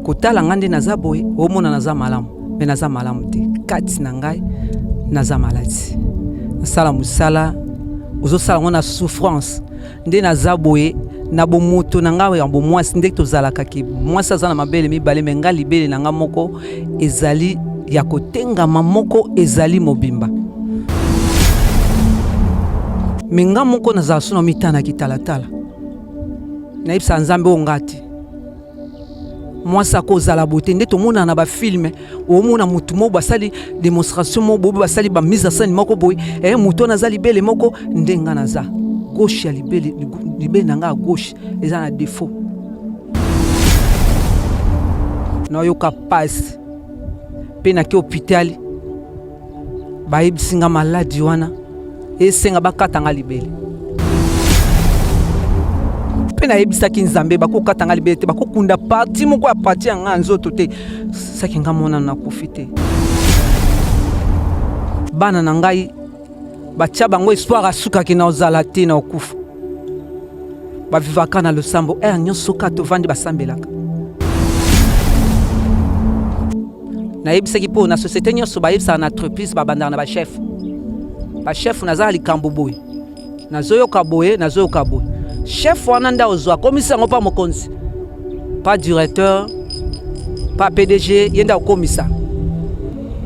Kotala ngai nde naza boye, omona naza malamu, me naza malamu te. Kati na ngai naza maladi. Nasala mosala, ozosala yango na souffrance. Nde naza boye na bomoto na ngai ya bomwasi, nde tozalaka ke mwasi aza na mabele mibale, me ngai libele na ngai moko ezali ya kotengama, moko ezali mobimba. Me ngai moko nazala so na mitana kitalatala, nayebisaka Nzambe oyo ngai te. Mwasi akozala bote nde tomonana na bafilme, omona motu moko basali demonstration moko boye, basali ba mise en scène moko boye, eh, motu wana aza libele moko nde nga naza gauche ya libele, libele na nga ya gauche eza na défaut, nayoka pasi mpe nake hôpital, bayebisi nga maladi wana esenga bakata nga libele. Mpe nayebisaki Nzambe, bakokata nga libele te, bakokunda parti moko ya parti ya nga nzoto te, saki nga mona nakufi te. Bana na ngai batia bango espoir asukaki na ozala te na okufa, bavivaka na losambo ere nyonso, kaka tovandi basambelaka. Nayebisaki mpo na société nyonso bayebisaka na entreprise, babandaka na bachef. Bachef, naza na likambo boye, nazoyoka boye, nazoyoka boye. Chef wana nde ozwa akomisi yango mpa mokonzi, pa directeur, pa PDG, ye nde akomisa.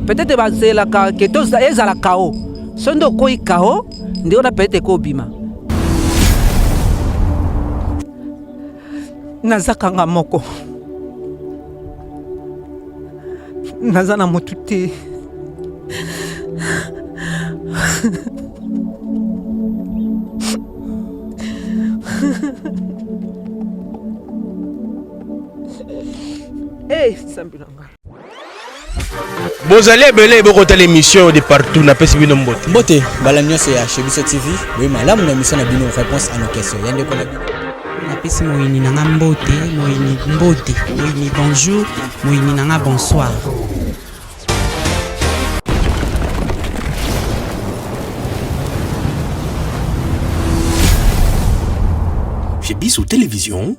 Peut-être bazelaka ke ezala kao, so nde okoyi kao nde wana peut-être ekobima. Naza kanga moko, naza na motu te. Hey, Nzambe na ngai. Bozali ebele bokotala émission de partout, napesi bino mbote. Mbote mbala nyonso ya Chez Biso TV, boye malamu na émission na bino réponse à nos questions. Ya ndeko na bino. Napesi moyini na nga mbote, moyini mbote, moyini bonjour, moyini na nga bonsoir. Chez Biso Télévision,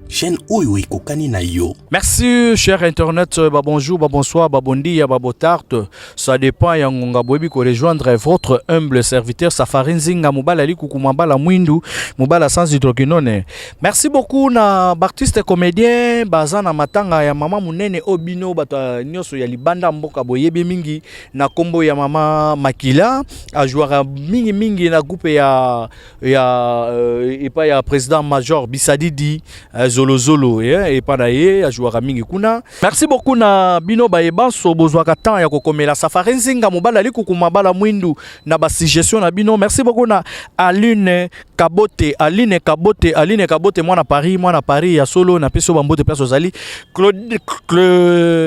chaîne oyo ekokani na yo. Merci cher internet, ba bonjour, ba bonsoir, ba bon dia, ba botarte. Ça dépend ya ngonga boyebi ko rejoindre votre humble serviteur Safari Nzinga Mobala Likuku Mabala Mwindu Mobala sans hydroquinone. Merci beaucoup na artiste comédien baza na matanga ya mama munene obino bato nyonso ya libanda mboka boyebi mingi na kombo ya mama Makila a jouera mingi mingi na groupe ya ya euh, epai ya président major Bisadidi euh, Zolozolo eh, epai na ye ajouaka mingi kuna. Merci beaucoup na bino baye banso bozwaka temps ya kokomela Safari Nzinga mobala likuku mabala mwindu na ba suggestion na bino. Merci beaucoup na Aline Kabote, Aline Kabote, Aline Kabote mwana Paris, mwana Paris ya solo na peso bambote place ozali. Claude,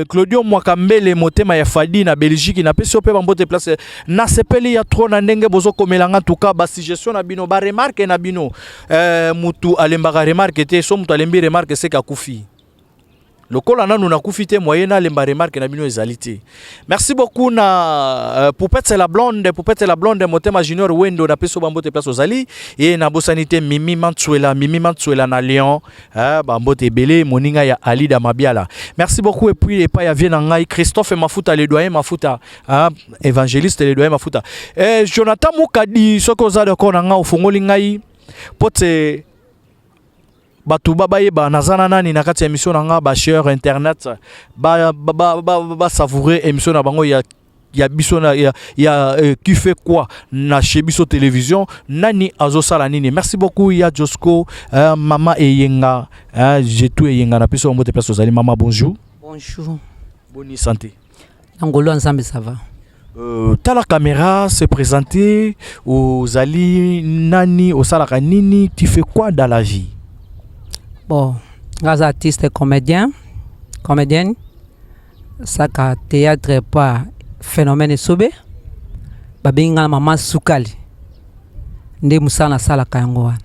Claudio Mwakambele motema ya Fadi na Belgique na peso pe bambote place. Nasepeli ya trop na ndenge bozokomela nga, tuka ba suggestion na bino, ba remarque na bino. Mutu alembaka remarque te, so mutu alembi remarque seka akufi. Lokola nanu nakufi te, moyen nalemba remarque na bino ezali te. Merci beaucoup na Poupette la blonde, Poupette la blonde motema junior Wendo na peso bambote place ozali. Et na bosani te Mimi Mansuela, Mimi Mansuela na Lyon, bambote ebele moninga ya Alida Mabiala. Merci beaucoup et puis epai ya vie na ngai Christophe Mafuta le doyen Mafuta, évangéliste le doyen Mafuta. Jonathan Mukadi soki oza d'accord na ngai ofongoli ngai pote bato ba bayeba naza na nani na kati ya émission na nga, ba cher internet ba ba ba, ba, ba savourer émission na bango ya ya biso na ya, ya qui fait quoi na chez biso télévision nani azosala nini. Merci beaucoup ya Josco, mama Eyenga, j'ai tout Eyenga na biso mbote place ozali mama. Bonjour. Bonjour. Bonne santé. Ngolo Nzambe, ça va. Tala caméra se présenter, ozali nani, osalaka nini, tu fais quoi dans la vie? Bon, ngaza artiste comédien, comédienne, saka théâtre pas phénomène esobe, babenga mama Sukali. Nde musala nasalaka yango wana.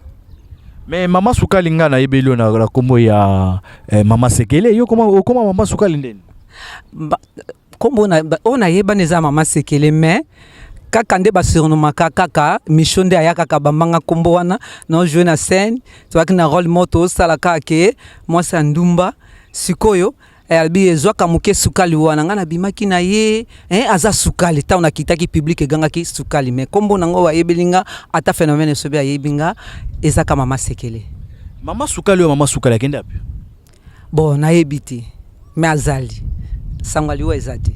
Mais mama Sukali nga na yebeli na la kombo ya mama Sekele, yo koma okoma mama Sukali ndeni? Kombo na oyo nayebani eza mama Sekele, mais kaka nde basurnomaka kaka Micho nde aya kaka bambanga kombo wana na jouer na scène, tozalaki na rôle moko tosala kaka ke mwasi ya ndumba sikoyo. Eh, alobi ezwaka moke sukali wana ngai nabimaki na ye eh, aza sukali ntango nakitaki public egangaki sukali mais nkombo na ngo ayebeli nga ata phénomène esobe ayebi nga ezaka mama sekele. Mama sukali oyo, mama sukali akende api? Bon, nayebi te, mais azali sango aliwa eza te.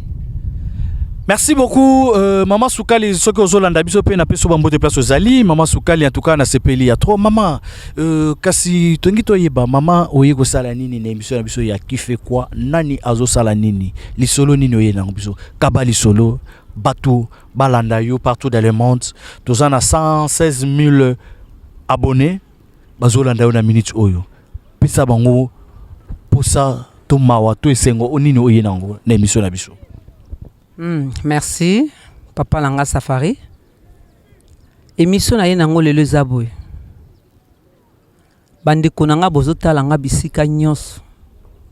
Merci beaucoup mama Sukali. Soki ozolanda biso mpe napesi bambote place ozali, mama Sukali. En tout cas nasepeli ya trop, mama. Kasi tongi toyeba, mama, oye kosala nini na émission na biso ya Qui fait quoi? Nani azosala nini? Lisolo nini oye nango biso? Kaba lisolo, bato balanda yo partout dans le monde. Toza na 116 000 abonnés bazolanda yo na minute oyo. Pesa bango posa to mawa to esengo o nini oye nango na émission na biso. Merci papa na nga Safari. Émission na ye nango lelo eza boye. Bandeko na nga bozotala nga bisika nyonso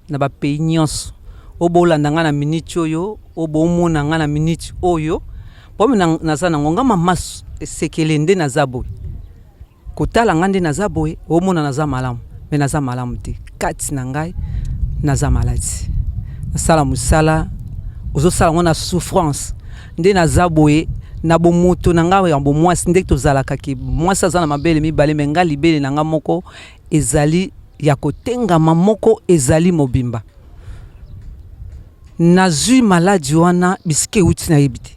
na bapays nyonso oyo bolanda nga na minute oyo, oyo bomona nga na minute oyo, po naza nango nga mama Esekele nde naza boye. Kotala nga nde naza boye, omona naza malamu, mais naza malamu te. Kati na ngai naza maladi. Nasala mosala, ozosala yango na souffrance. Nde naza boye na bomoto na ngai ya bomwasi, nde tozalaka ke mwasi aza na mabele mibale, mais ngai libele na ngai moko ezali ya kotengama, moko ezali mobimba. Nazwi maladi wana bisika euti nayebi te.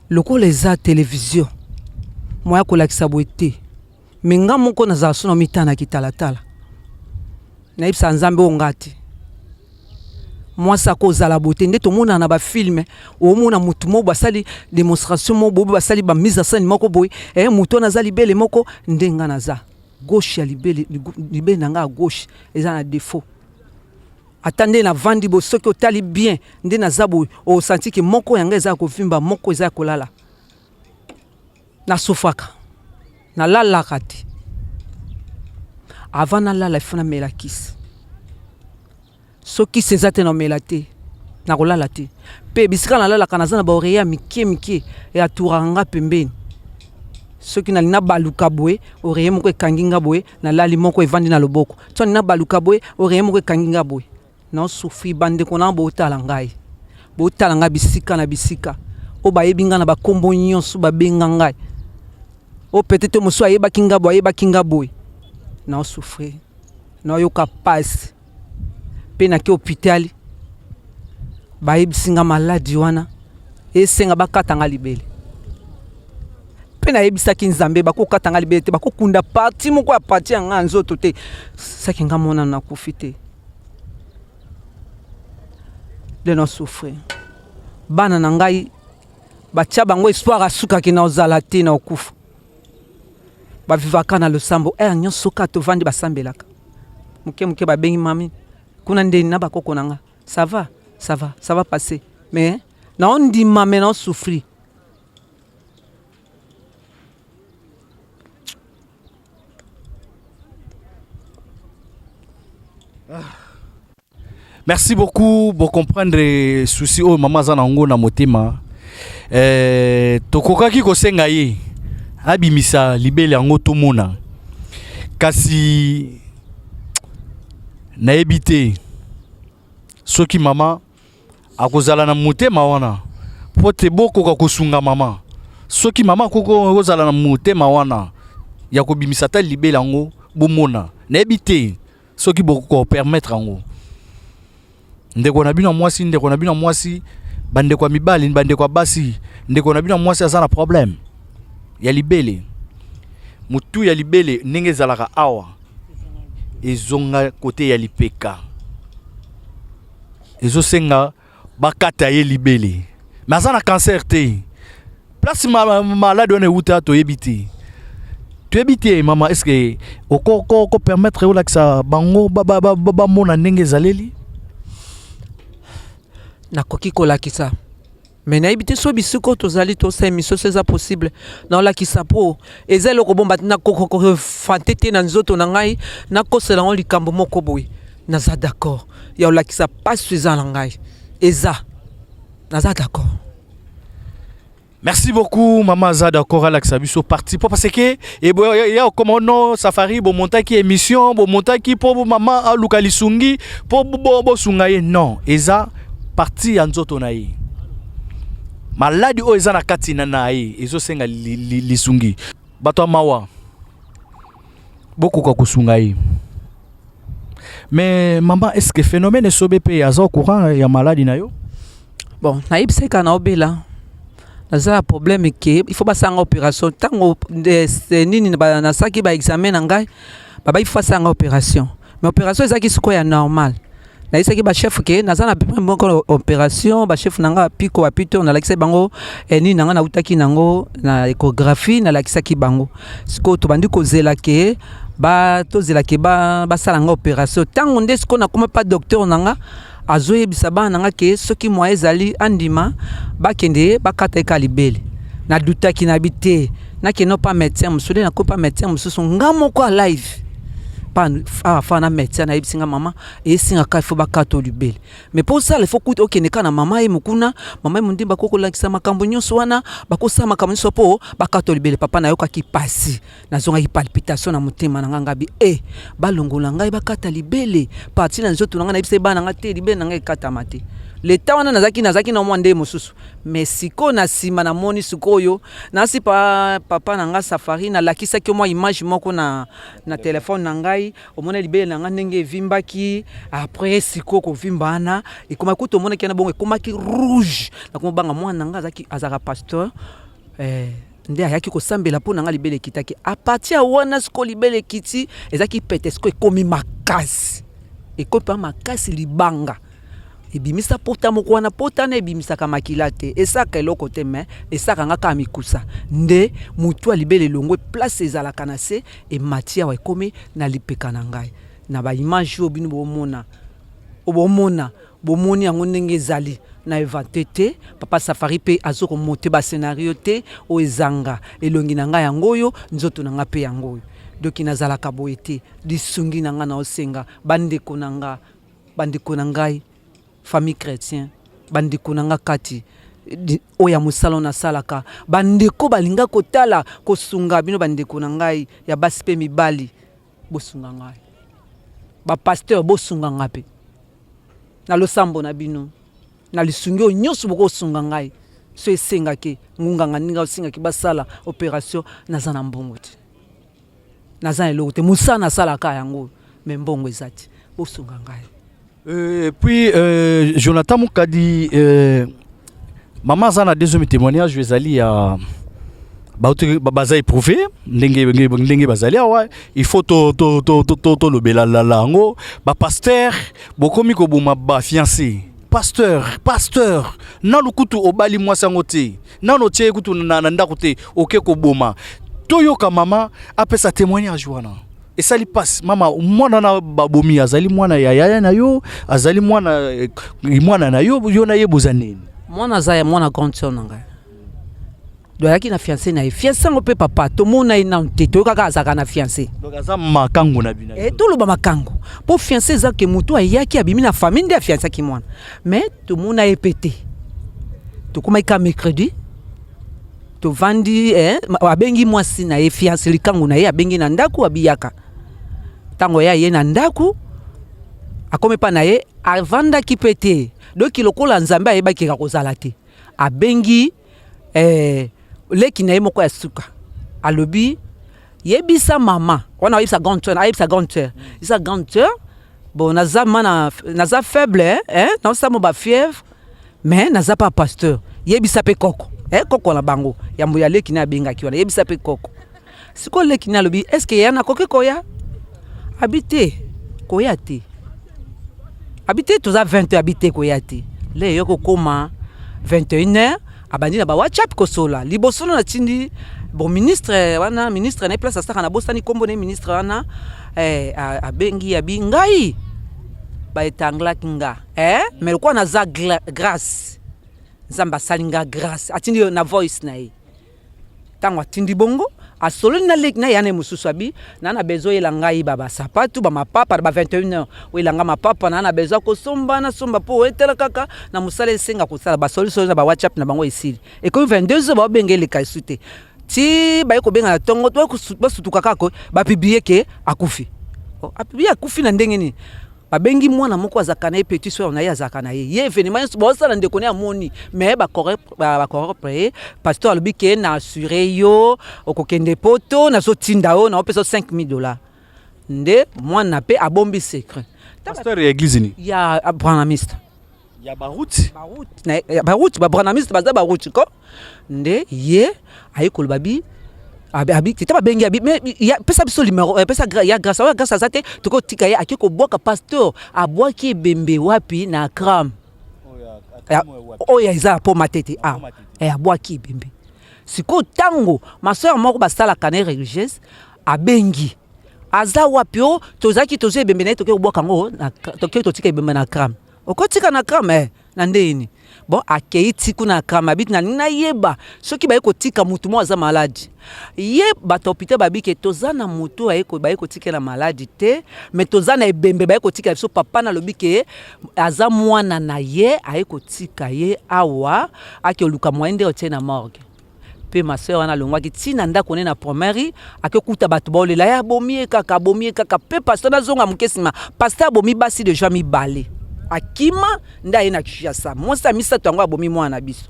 Lokola eza televizio, moya kolakisa boye te, mais nga moko nazala so na mitanaki talatala, nayebisaka Nzambe oyo nga te. Mwasi akozala boye te nde tomonana na bafilme, omona motu moko basali démonstration moko boye, basali bamise en scène moko boye, motu wana aza libele moko nde nga naza gauche ya libele, libele na nga ya gauche eza na défaut. Ata nde navandi boye, soki otali bien nde naza boye, osanti ke moko yanga eza ya kovimba, moko eza ya kolala. Nasufaka, nalalaka te. Avant nalala, ifo namela kisi. Soki kisi eza te, namela te, nakolala te. Mpe bisika nalalaka, naza na baoreiller ya mike mike eaturaka nga pembeni. Soki nalingi nabaluka boye, oreiller moko ekangi nga boye, nalali, moko evandi na loboko. So nalingi nabaluka boye, oreiller moko ekangi nga boye, naosouffrir. Bandeko na botala ngai, botala ngai bisika na bisika oyo bayebi ngai na bakombo nyonso babenga ngai, oyo peut-être mosusu ayebaki nga boye, ayebaki nga boye. Naosouffrir, naoyoka pasi. Mpe nake hôpital, bayebisi nga maladi wana esenga bakata nga libele. Mpe nayebisaki Nzambe, bakokata nga libele te, bakokunda partie moko ya partie ya nga ya nzoto te, saki nga mona nakufi te. Nde nasouffrir. Bana na ngai batia bango espoir asukaki na ozala te, na okufa. Bavivaka na losambo heure nyonso, kaka tovandi basambelaka moke moke. Babengi mami kuna ndeni na bakoko na nga, ça va, ça va, ça va passer. Mais naondima, mais naosouffrir. Merci beaucoup. Pour comprendre souci oyo mama aza nango na motema, tokokaki kosenga ye abimisa libele yango tomona, kasi nayebi te soki mama akozala na motema wana po te bokoka kosunga mama. Soki mama akoki kozala na motema wana ya kobimisa ata libele yango bomona, nayebi te soki bokopermettre yango. Ndeko na bino ya mwasi, ndeko na bino ya mwasi, bandeko ya mibali, bandeko ya basi, ndeko na bino ya mwasi aza na problème ya libele. Motu ya libele ndenge ezalaka awa ezonga kote ya lipeka, ezosenga bakata ye libele. Mais aza na cancer te. Place malade wana euta, toyebi te, toyebi te. Mama, est ce que oko permettre olakisa bango bamona ndenge ezaleli? Nakoki kolakisa, mais nayebi te so bisika oyo tozali tosala émission so eza possible naolakisa, mpo eza eloko bomba. Nakofante te na nzoto na ngai, nakosela yango likambo moko boye. Naza d'accord ya kolakisa mpasi eza na ngai, eza, naza d'accord. Merci beaucoup mama aza d'accord alakisa biso parti po parce que ya okoma no Safari bomontaki émission, bomontaki mpo mama aluka lisungi mpo bosunga ye. Non, eza parti ya nzoto na ye, maladi oyo eza na kati na ye ezosenga lisungi. Bato ya mawa bokoka kosunga ye. Mais mama, est ce que phénomène Esobe mpe aza au courant ya maladi na yo? Bon, nayebisaki kaka naobela, naza na problème ke il faut basanga opération. Ntango nini nasalaki baexamen na ngai, baba il faut asanga opération, mais opération ezalaki sikoyo ya normal. Nayebisaki bachef ke naza na problème moko opération. Bachef na ngai bapiko bapito, nalakisaki bango nini na ngai nautaki nango na échographie. Nalakisaki bango. Sikoyo tobandi kozela ke tozela ke basala nga opération. Ntango nde sikoyo nakoma pa docteur na nga, azoyebisa bana na nga ke soki moyen ezali, andima bakende bakata ye ka libele. Nadutaki na bi te, nakende pa médecin mosusu. Nde nakomi pa médecin mosusu, nga moko a live pa afa na médecin, nayebisi nga: "Mama, esengaka il faut bakata libele, mais mpo osala, il faut kuta okende kaka na mama ye mokuna, mama ye mondimba bakokolakisa makambo nyonso wana, bakosala makambo nyonso mpo bakata libele." Papa, nayokaki pasi, nazongaki palpitation na motema na nga. Ngabi e balongola ngai, bakata libele parti na nzoto na ngai. Nayebisa bana nga te, libele na ngai ekatama te. Leta wana nazalaki na mwa nde mosusu, mais sikoyo na nsima namoni sikoyo nasi pa papa na nga Safari, nalakisaki mwa image moko na telefone na ngai. Omona libele na ngai ndenge evimbaki. Après sikoyo kovimba wana ekomaki kutu, omonaki wana bongo ekomaki rouge. Nakoma banga mwana na ngai azalaka pasteur, nde ayaki kosambela mpo na ngai. Libele ekitaki. À partir ya wana sikoyo libele ekiti, ezalaki pete, sikoyo ekomi makasi, ekomi mpa makasi. Libanga ebimisa pota moko wana, pota wana ebimisaka makila te, esaka eloko te, mais esaka nga kaka mikusa. Nde motu ya libele elongwe place ezalaka na se, emati awa, ekomi na lipeka na ngai. Na baimage oyo bino bomona, bomona, bomoni yango ndenge ezali na invente te. Papa Safari mpe azokomonter bascénario te. Oyo ezanga elongi na ngai yango oyo, nzoto na ngai mpe yango oyo. Doki nazalaka boye te. Lisungi na ngai naosenga bandeko na nga, bandeko na ngai famille chrétien, bandeko na nga kati oyo ya mosala oyo nasalaka, bandeko balinga kotala kosunga bino, bandeko na ngai ya basi mpe mibali, bosunga ngai. Bapasteur, bosunga ngai mpe na losambo na bino, na lisungi oyo nyonso bokosunga ngai. So esengaki ngunganga ndenge osengaki basala opération, naza na mbongo te, naza na eloko te. Mosala nasalaka yango, mais mbongo eza te. Bosunga ngai. Puis Jonathan Mukadi, mama aza na deuxième témoignage ezali ya bauti baza éprouvé ndenge bazali awa. Il faut tolobela lala yango. Bapasteur bokomi koboma bafiancé. Pasteur, pasteur, nanu kutu obali mwasi yango te, nanu otie kutu na ndako te, oke koboma. Toyoka mama apesa témoignage wana, esali mpasi. Mama, mwana na babomi azali mwana ya yaya na yo, azali mwana na yo, yo na ye boza nini? Mwana aza ya mwana grande sœur na ngai. Do ayaki na fiancé na ye. Fiancé yango mpe, papa, tomona ye nanu te, toyokaka azalaka na fiancé. Donc aza makango na bino? E, toloba makango mpo fiancé eza ke motu ayaki, abimi na famille, nde afiansaki mwana, mais tomona ye mpe te. Tokomaki ka mercredi, tovandi, abengi mwasi na ye, fiancé, likangu na ye, abengi na ndako, abiyaka. Ntango ye aye na ndako, akomi mpa na ye, avandaki mpe te. Doki lokola Nzambe ayebaki eka kozala te, abengi leki na ye moko ya suka, alobi: "Yebisa mama wana, ayebisa grande sœur, ayebisa grande sœur, yebisa grande sœur, bon, naza mana, naza faible, hein, naosala mo bafièvre, mais naza pa pasteur. Yebisa mpe koko, koko na bango yambo ya leki na abengaki wana, yebisa mpe koko." Sikoyo leki na alobi: "Est ce que ya nakoki koya?" Abi te, koya te. Abi te, toza 20 heures. Abi te, koya te. Le eyo kokóma 21 heures, abandi na bawhatsapp kosola. Liboso no natindi bon ministre wana, ministre na ye place asalaka, nabosani nkombo na ye. Ministre wana abengi, abi ngai baetanglaki nga, mais lokola naza grâce, Nzambe asali nga grâce, atindi na voice na ye. Ntango atindi bongo, Asololi na leki na ye na mosusu, abi na na besoin oyela ngai ba basapatu, bamapapa ba 21 heures, oyela ngai mapapa na na besoin kosomba, nasomba mpo etala kaka na mosala esenga kosala. Basoli soli na ba WhatsApp na bango, esili. Ekomi 22 heures, baobenga, eleka esu te. Ti baye kobenga na ntongo, basutuka kaka, bapublier ke akufi. Apublier akufi na ndenge nini? Babengi mwana moko azalaka na ye, petit soeur na ye azalaka na ye. Ye événement nyonso baosala, ndeko na ye amoni, mais bacorrompre ye. Pasteur alobi ke na assure yo okokende Poto, nazotinda yo, naopesa 5000 $. Nde mwana mpe abombi secret. Pasteur ya église nini? Ya branhamiste. Ya Baruti? Baruti, babranhamiste baza Baruti ko. Nde ye aye koloba bi abi teta babengi, abi mais pesa biso numéro, pesa ya Grâce. Oyo Grâce aza te, tokotika ye. Ake kobwaka, pasteur abwaki ebembe wapi? Na Cram oyo eza ya Poma Tete awa. Abwaki ebembe. Sikoyo ntango ma soeur moko basalaka na ye religieuse abengi, aza wapi? O tozalaki tozwa ebembe na ye, toke kobwaka yango, toke totika ebembe na Cram. Okotika na Cram na ndeni? Bon, akei ti kuna na Cram, abiti nalingi nayeba soki baye kotika motu moko aza maladi. Ye bato hôpital babike toza na motu baye kotikela maladi te, mais toza na ebembe baye kotikela biso. Papa nalobi ke aza mwana na ye, aye kotika ye awa, ake oluka moyen nde otie na morgue. Mpe ma sœur wana alongwaki ntina ndako ne na première, akekuta bato baolela ye, abomi ye kaka, abomi ye kaka. Mpe pasteur, nazonga moke nsima, pasteur abomi basi deja mibale, akima nde aye na Kinshasa. Mwasi ya misato yango abomi mwana na biso.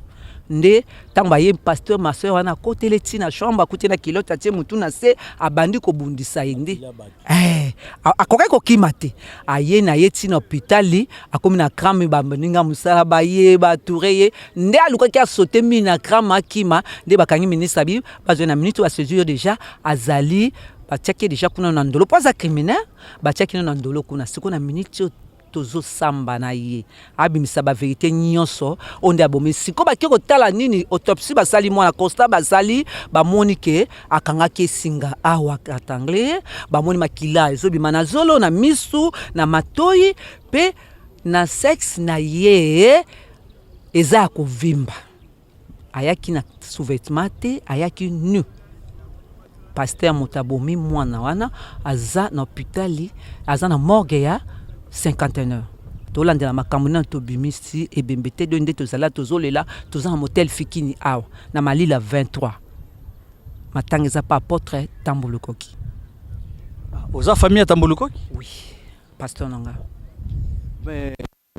Nde ntango baye pasteur, ma sœur wana akotele ntina chambre, akuti na kilote, atie motu na se, abandi kobundisa ye. Nde akokaki kokima te. Aye na ye ntina hôpital, akomi na Cram, baninga mosala baye batoure ye. Nde alukaki asote mine na Cram, akima. Nde bakangi ministre, abi bazwi na minute basaisir déjà, azali batiaki ye déjà kuna na Ndolo mpo aza criminel. Batiaki no na Ndolo kuna. Sikoyo na minute oyo tozosamba na ye, abimisa bavérité nyonso oyo nde abomi. Sikoyo bake kotala nini, autopsie basali mwana, constat basali, bamoni ke akangaki esinga awa, étrangle. Bamoni makila ezobima na zolo, na misu, na matoi mpe na sexe na ye eza ya kovimba. Ayaki na sous-vêtement te, ayaki nu. Pasteur moto abomi mwana wana aza na hôpital, aza na morgue ya 51. Tolandela makambo nano, tobimisi ebembe te. Do nde tozala, tozolela, toza na motel Fikini awa na Malila 23. Matanga eza pa apôtre Tambulukoki. Oza famille ya Tambulukoki? Oui, pasteur na nga. Mais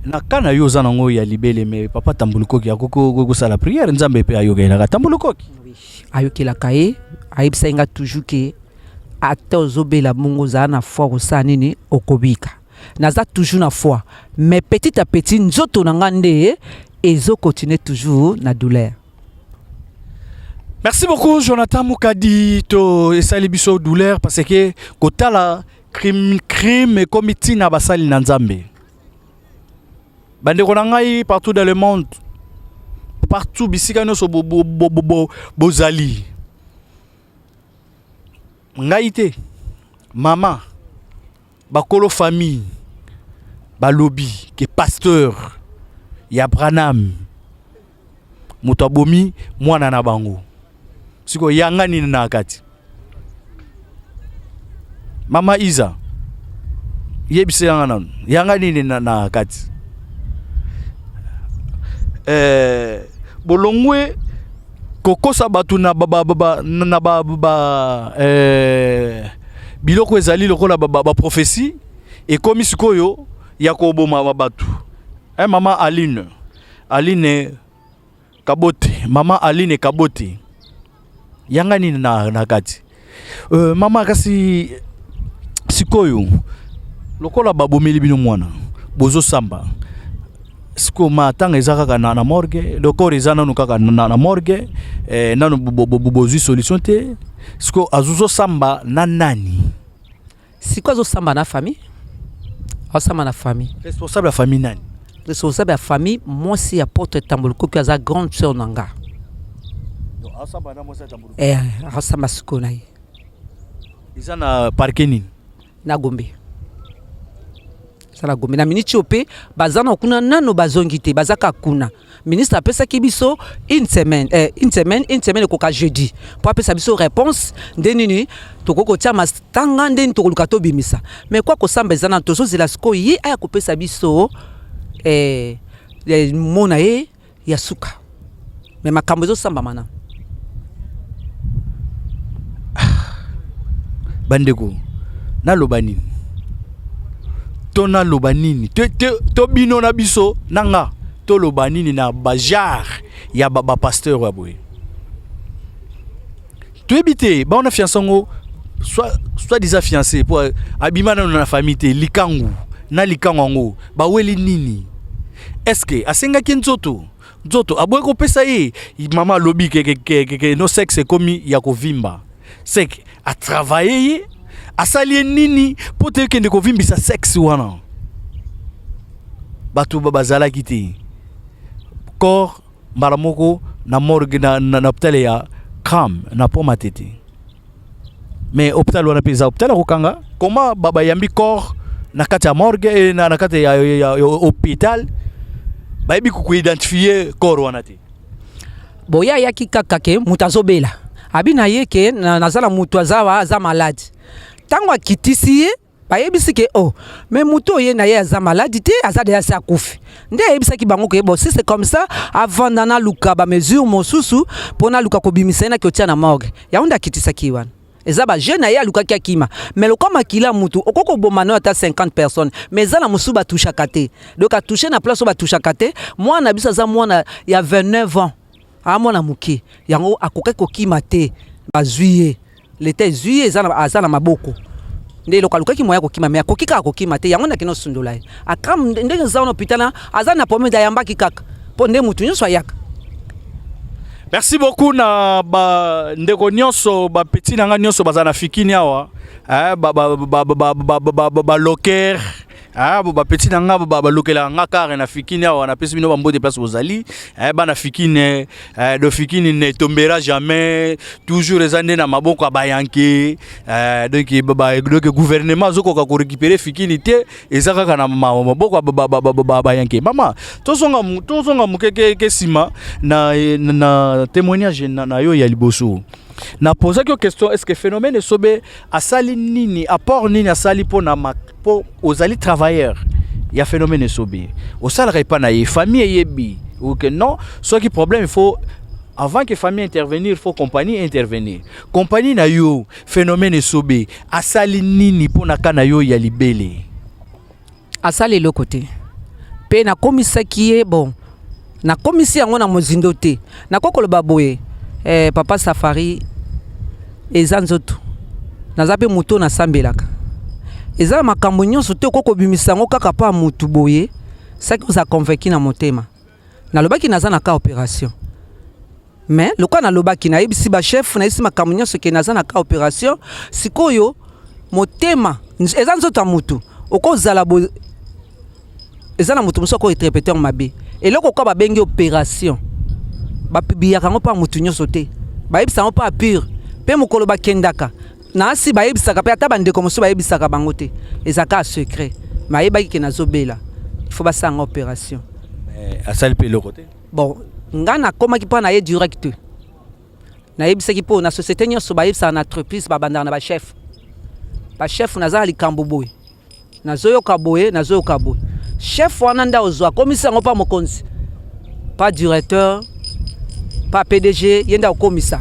na ka na yo oza nango ya libele, mais papa Tambulukoki akoki kosala prière, Nzambe mpe ayokelaka Tambulukoki. Oui, ayokelaka ye. Ayebisaki nga toujours ke ata ozobela bongo, ozala na foi, kosala nini, okobika. Naza toujours na foi, mais petit à petit nzoto na nga nde ezocontinue toujours na douleur. Merci beaucoup, Jonathan Mukadi. To esali biso douleur parce que kotala crime, crime ekomi ntina basali na Nzambe. Bandeko na ngai partout dans le monde, partout bisika nyonso bozali, ngai te, mama bakolo famille balobi ke pasteur ya Branham moto abomi mwana na bango. Sikoyo yanga nini na kati? Mama Iza, yebisa yanga nanu, yanga nini na kati? Bolongwe kokosa bato na ba, ba, ba, ba, na ba, ba biloko ezali lokola ba prophétie ekomi sikoyo ya koboma bato. Mama Aline, Aline Kabote, mama Aline Kabote, yanga nini na kati? Mama, kasi sikoyo lokola babomeli bino mwana, bozosamba sikoyo, matanga eza kaka na morgue, le corps eza nanu kaka na morgue, nanu bozwi solution te. Sikoyo azozosamba na nani? Sikoyo azosamba na famille, azosamba na famille. Responsable ya famille nani? Responsable ya famille, mwasi ya apôtre Tambulukoki, aza grande sœur na nga. Azosamba sikoyo na ye. Eza na parquet nini? Na Gombe. Aza na Gombe na minute oyo mpe baza na kuna nano bazongi te, baza kaka kuna. Ministre apesaki biso une semaine, une semaine, une semaine ekoka jeudi mpo apesa biso réponse nde nini tokoki kotia matanga, nde nini tokoluka tobimisa. Mais kwa kosamba eza nano, tozozela sikoyo ye aya kopesa biso mona ye ya suka. Mais makambo ezosambama na Bandeko, naloba nini to naloba nini to bino na biso na nga, toloba nini na bagenre ya bapasteur ya boye? Toyebi te baona fiancé yango, soit disant fiancé, po abima nano na famille te. Likangu na likangu yango baweli nini? Est ce que asengaki nzoto? Nzoto aboyi kopesa ye. Mama alobi ke no sexe ekomi ya kovimba. Seke atravaille ye, asali ye nini mpo te ekende kovimbisa sexe wana? Bato bazalaki te. Corps mbala moko na morgue na hôpital ya Cram na Pont Matete. Mais hôpital wana mpe eza hôpital ya kokanga. Comment bayambi corps na kati ya morgue, na kati ya hôpital, bayebi koidentifie corps wana te? Boye ayaki kaka ke moto azobela, abi na ye ke naza na moto aza wa aza malade. Ntango akitisi ye, bayebisi ke oh, mais moto oyo na ye aza malade te, aza deja se akufi. Nde ayebisaki bango ke bon, si c'est comme ça, avanda, naluka bamesure mosusu mpo naluka kobimisa ye, naki otia na morgue. Yango nde akitisaki ye wana. Eza bajeune na ye, alukaki akima, mais lokwa makila ya mutu okoki koboma no ata 50 personnes, mais eza na mosusu batushaka te. Donc atouche na place oyo batushaka te. Mwana biso aza mwana ya 29 ans, aa mwana moke, yango akokaki kokima te. Bazwi ye, leta ezwi ye, aza na maboko. Nde eloko alukaki moya kokima, mais akoki kaka kokima te. Yango ndaki nosundola ye akam ndenge eza wana. Hôpital aza na problème, ayambaki kaka mpo nde mutu nyonso ayaka. Merci beaucoup na bandeko nyonso, bapeti na nga nyonso baza na Fikini awa, baloker, bapeti na nga balokelaka nga kare na Fikini awa. Napesi bino bambote place bozali, bana Fikini. Do Fikini ne tombera jamais, toujours eza nde na maboko ya bayanke. Donc gouvernement azokoka korécupérer Fikini te, eza kaka na maboko ya bayanke. Mama, tozonga moke ke nsima na témoignage na yo ya liboso. Napozaki yo question: est ce que Phénomène Esobe asali nini, apport nini asali mpo na mpo ozali travailleur ya Phénomène Esobe, osalaka epa na ye, famille eyebi ok? Non, soki problème, il faut avant que famille intervenir, il faut compagnie intervenir. Compagnie na yo, Phénomène Esobe asali nini mpo na ka na yo ya libele? Asali eloko te. Mpe nakomisaki ye, bon, nakomisi yango na mozindo te. Nakoki koloba boye, papa Safari, eza nzoto, naza mpe moto nasambelaka. Eza na makambo nyonso te okoki kobimisa yango kaka mpo ya motu boye. Soki oza convaincu na motema, nalobaki naza na ka opération, mais lokola nalobaki, nayebisi bachef, nayebisi makambo nyonso ke naza na ka opération. Sikoyo motema eza nzoto ya motu, okozala boye, eza na moto mosusu akointerpréter mabe. Eloko kwa babengi opération, bapubliaka yango mpo ya motu nyonso te, bayebisa yango mpo ya pure. Mpe mokolo bakendaka na asi, bayebisaka mpe ata bandeko mosusu, bayebisaka bango te, ezalaka ya secret. Mais ayebaki ke nazobela, il faut basala nga opération. Asali mpe eloko te. Bon, nga nakomaki mpo na ye direct, nayebisaki mpo na société nyonso bayebisaka na entreprise, babandaka na bachef. Bachef, naza na likambo boye, nazoyoka boye, nazoyoka boye. Chef wana nde ozwa akomisi yango mpa mokonzi, pa directeur, pa PDG. Ye nde akomisa.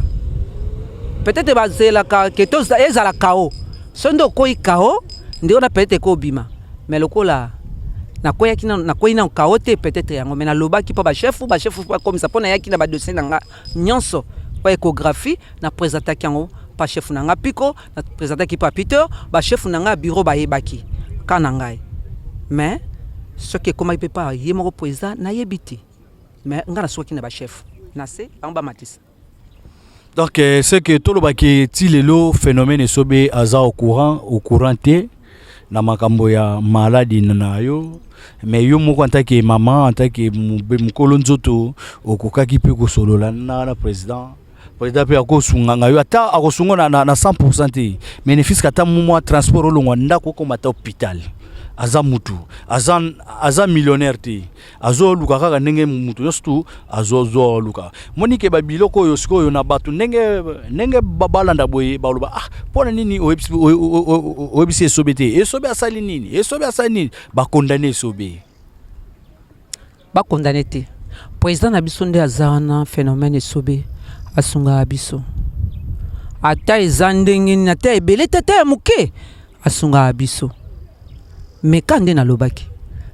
Peut-être bazelaka ke ezala kao so nde okoyi kao nde wana peut-être ekobima. Mais lokola nakweyaki, nakwei nano kao te, peut-être yango. Mais nalobaki mpo bachef bakomisa, mpo nayaki na badossier na nga nyonso mpo échographie. Naprésentaki yango pa chef na nga Piko, naprésentaki pa Peter, bachef na nga ya bureau bayebaki ka na ngai. Mais soki ekomaki mpe pa ye moko président, nayebi te. Mais ngai nasukaki na bachef na se, bango bamatisa. Donc c'est que tolobaki ti lelo Phénomène Esobe aza au courant te na makambo ya maladi na yo. Mais yo moko, en tant que mama, en tant que mokolo nzoto, okokaki mpe kosolola na président. Président mpe akosunganga yo, ata akosunga na 100 te, mais ne fût-ce que ata mwa transport, olongwa ndako okoma ata hôpital. Aza mutu, aza, aza millionnaire te. Azoluka kaka ndenge mutu nyonso tu azoluka. Moni ke ba biloko oyo sikoyo na bato ndenge ndenge balanda boye baloba ah pona nini oyebisi oyebisi esobe te. Esobe asali nini? Esobe asali nini? Ba condamner esobe. Ba condamner te. President na biso nde aza wana phenomène esobe asungaka biso. Ata eza ndenge nini ata ebele te ata ya moke asungaka biso. Mais ka nde nalobaki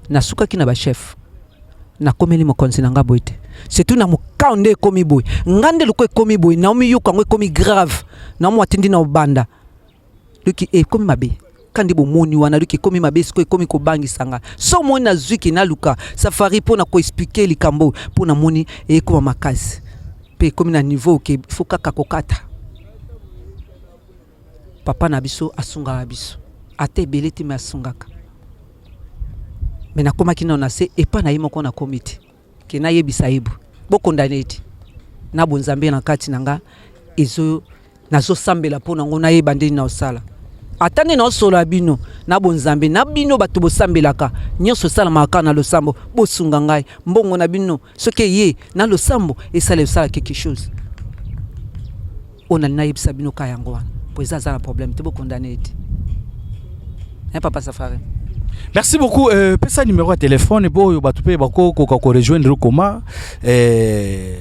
nasukaki na ba chef nakomeli mokonzi na nga boye te surtout na mokao nde ekomi boye nga nde loko ekomi boye naomiyoka yango ekomi grave naomo atindi na obanda Luki ekomi mabe kandi bomoni wana luki ekomi mabe sikoyo ekomi kobangisa nga so omoni nazwi ke naluka safari mpo na koexplike likambo mpo namoni ekoma makasi mpe ekomi na niveau ke fo kaka kokata papa na biso asungaka biso ata ebele te me asungaka me nakomaki nano na se epa na ye moko nakomi te ke nayebisa ye boye bokondane ete na bonzambe na kati na nga ezo nazosambela mpo nango nayeba ndenge naosala ata nde naosolola bino na bonzambe na bino bato bosambelaka nyonso esalamaka kaka na losambo bosunga ngai mbongo na bino soki eye na losambo esala esala quelque chose oyo nalingi nayebisa bino ka yango wana mpo eza aza na problème te bokondane ye te hein papa safari Merci beaucoup. Euh, pesa numéro ya téléphone po oyo bato mpe bakokoka ko rejoindre comment euh,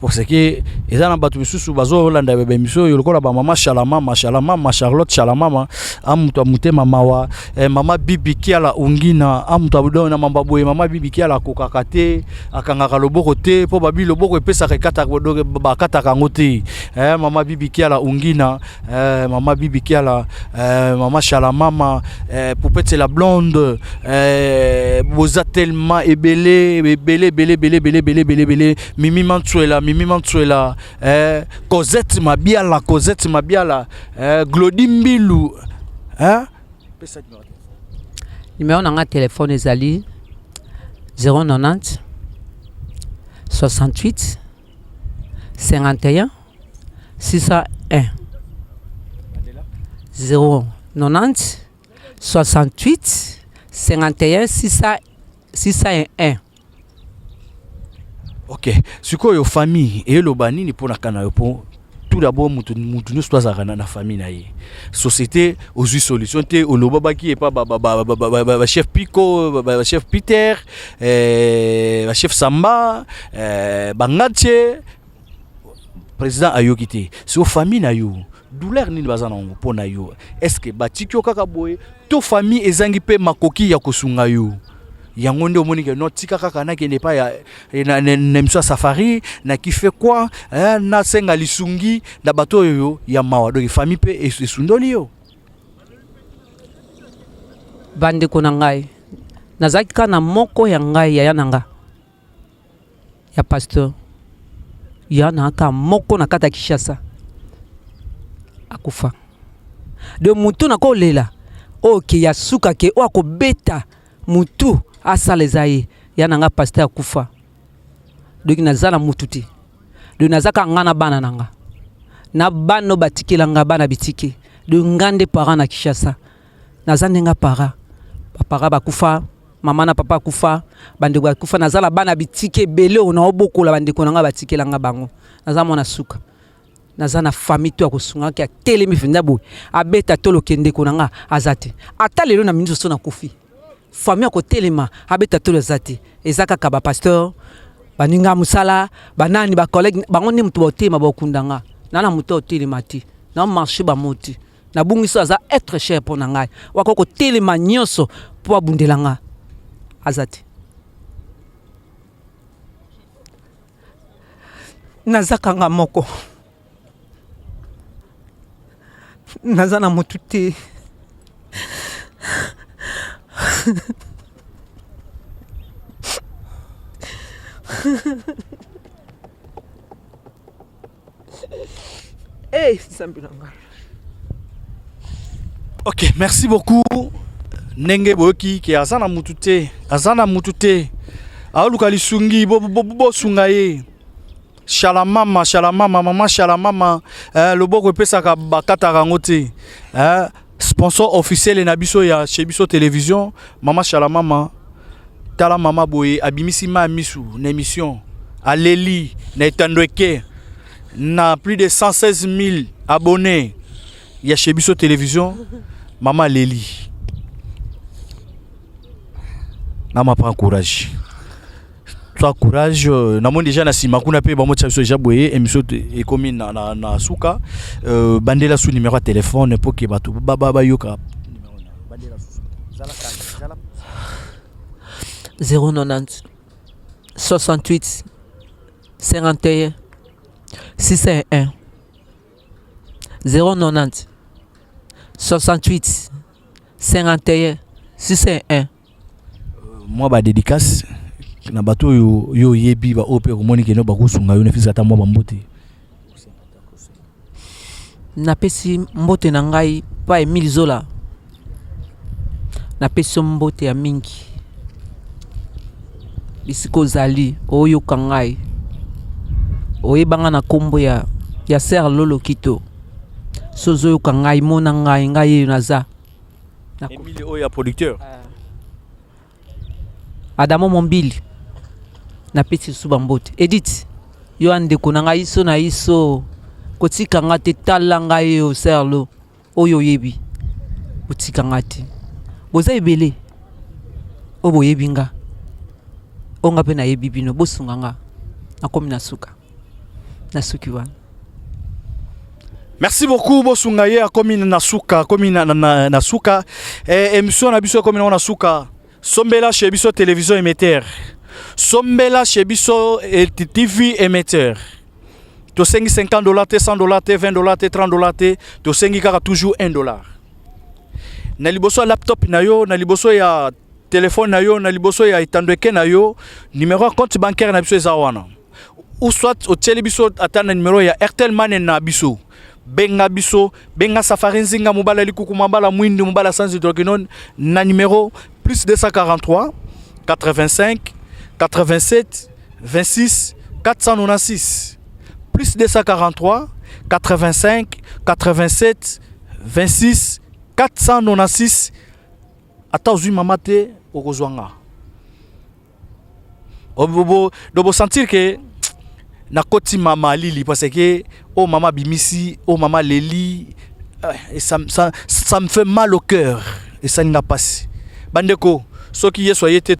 parce que eza na bato misusu bazolanda ba émission oyo lokola ba mama Shalamama Shalamama Charlotte Shalamama amutu ya motema mawa eh, mama Bibi Kiala Ongina amutu abudo na mamba boye mama Bibi Kiala akokaka te akangaka loboko te mpo babi loboko epesaka ekataka bakataka yango te eh, mama Bibi Kiala Ongina eh, mama Bibi Kiala eh, mama Shalamama eh, Poupette la blonde eh, boza tellement ebele ebele ebele ebele ebele ebele ebele ebele Mimi Mansuela Mimi Mansuela eh, Cosette Mabiala Cosette Mabiala eh, Glody Mbilu eh? Pesa numéro. Numéro na nga téléphone ezali 090 68 51 601 090 68 51 601. Ok, sikoyo famille eloba nini mpo na kana yo mpo tout d'abord mutu mutu nyonso azalaka na, na famille na ye société ozwi solution te olobabaki epa ba, ba, ba, ba, ba, ba, ba chef Pico ba, ba chef Peter eh, ba chef Samba eh, bangatie président ayoki te siko famille na yo douleur nini baza na yango mpo na yo est ce que batiki yo kaka boye to famille ezangi mpe makoki ya kosunga yo yango nde omoni ke no tika kaka nakende epai ya eh, na, na, na émission ya safari na kife kwa eh, nasenga lisungi na bato oyo ya mawa donc famille mpe esundoli yo bandeko na ngai nazalaki kaka na moko ya ngai yaya na nga ya pasteur ya na kaka moko na kati ya Kinshasa akufa de mutu nakolela oyo ke ya suka ke oyo akobeta mutu asala eza ye ya na nga pasteur akufa donc naza na mutu te donc naza kaka nga na bana na nga na bana oyo batikela nga bana bitike donc nga nde parent na Kinshasa naza nde nga para bapara bakufa mama na papa akufa bandeko bakufa naza na bana bitike ebele oyo naobokola bandeko na nga batikela nga bango naza mwana suka naza na famille to ya kosunga ke atelemi mpenza boye abeta tolo ke ndeko na nga aza te ata lelo na minute so nakufi famille ya kotelema abeta tolo aza te eza kaka ba pasteur baninga mosala banani ba collègue bango nde moto baotelema bakunda nga na na moto otelema te na marche bango te nabungisi aza être cher mpo na ngai wako kotelema nyonso mpo abundela nga aza te naza kanga moko naza na motu te Hey, Nzambe na ngai. Ok, merci beaucoup. Ndenge boyoki ke aza na mutu te, aza na mutu te. Aoluka lisungi bosunga ye. Shalamama, shalamama, mama shalamama, eh, loboko epesaka bakataka yango te. Eh, Sponsor officiel na biso ya chez biso télévision, mama Shala mama. Tala mama boye abimisi ma misu na émission. Aleli na etando eke na plus de 116 000 abonnés ya chez biso télévision. Mama aleli. Mama, prend courage. Toi, courage. Namoni déjà na nsima kuna mpe bamotia biso déjà boye, émission ekomi na suka. Bandela su numéro ya téléphone mpo ke bato bayoka. 090 68 51 601, 090 68 51 601. Mwa badédicace na bato oyo yo oyebi, baoyo mpe komoni keno bakosunga yo na fisi, ata mwa bambote. Napesi mbote na ngai pa Emile Zola, napesi yo mbote ya mingi bisika ozali, oyoka ngai, oyebanga na nkombo ya Ser Lolo Kito. So ozoyoka ngai, mona ngai, ngai yeyo naza. Emile oyo ya producteur. Adamo Mombili, napesi lisusu bambote. Edith, yo ya ndeko na ngai, iso na iso, kotika nga te. Tala ngai oyo Serlo oyo oyebi, kotika nga te. Boza ebele oyo boyebi nga, oyo nga mpe nayebi bino. Bosunga nga, nakomi na suka, nasuki wana. Merci beaucoup. Bosunga ye, akomi na suka, akomi na suka. Émission na biso ekomi nango na suka. Sombela chez biso télévision émetteur, sombela chez biso TV émetteur. Tosengi 50 $ te, 100 $ te, 20 $ te, 30 $ te. Tosengi kaka toujours 1 dollar na liboso ya laptop na yo, na liboso ya telefone na yo, na liboso ya etando eke na yo. Numéro ya compte bancaire na biso eza wana, ou soit otieli biso ata na numéro ya Airtel Money na biso. Benga biso, benga Safari Nzinga, mobala likuku, mabala mwindu, mobala sans hydroquinone, na numéro plus 243 85 87 26 496, plus 243 85 87 26 496. Ata ozwi mama te, okozwa nga. Do bosentir ke nakoti mama alili, parce que oyo mama abimisi, oyo mama aleli, et ça me fait mal au cœur, esali nga mpasi. Bandeko, soki Yesu aye te.